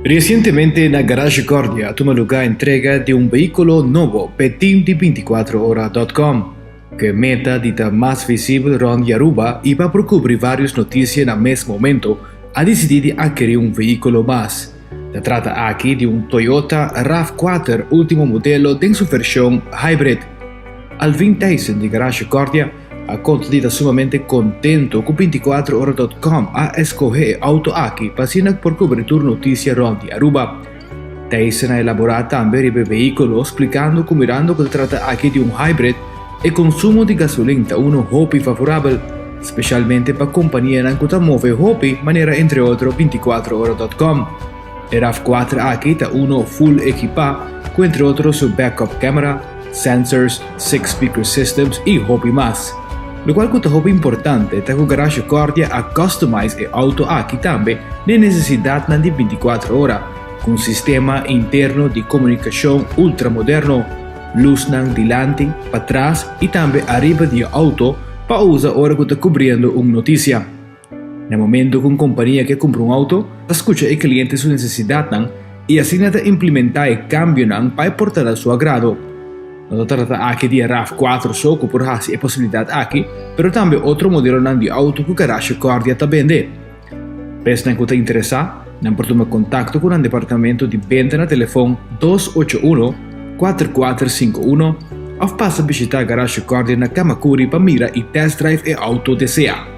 Recientemente na Garage Cordia a tuma lugar entrega di un vehiculo nobo p'e team di 24ora.com, cu e meta di ta mas visibel rond di Aruba y pa por cubri varios noticia na mes momento, a dicidi di adkeri un vehiculo mas. Ta trata aki di un Toyota rav 4 ultimo modelo den su version hybrid. Alvin Thijssen di Garage Cordia a konta di ta sumamente kontento ku 24ora.com a eskohe e outo aki pa asina por kubri tur notisia rònt di Aruba. Thijssen a elaborá tambe riba e vehíkulo splikando ku mirando ku ta trata aki di un hybrid, e konsumo di gasolin ta unu hopi favorabel, spesialmente pa kompanianan ku ta move hopi manera entre otro 24ora.com. E rav 4 aki ta uno full ekipá ku entre otro su backup camera, sensors, six speaker systems y hopi mas. Locual cu ta hopi importante ta cu Garage Cordia a customize e auto aki tambe n'e necesidadnan di 24 ora, cu un sistema interno di comunicacion ultra moderno, luznan dilanti, patras y tambe ariba di e auto pa usa ora cu ta cubriendo un noticia. Na momento cu un compania ke cumpra un auto, ta scucha e cliente su necesidadnan y asina ta implementa e cambionan pa e por ta na su agrado. No ta trata aki di e rav 4 so cu por haci e posibilidad aki, pero tambe otro modelonan di auto cu Garage Cordia ta bende. Pa esnan cu ta interesa, nan por tuma contacto cu nan departamento di benta na telefon 281 4451 of pasa bishita Garage Cordia na Camacuri pa mira y test drive e auto desea.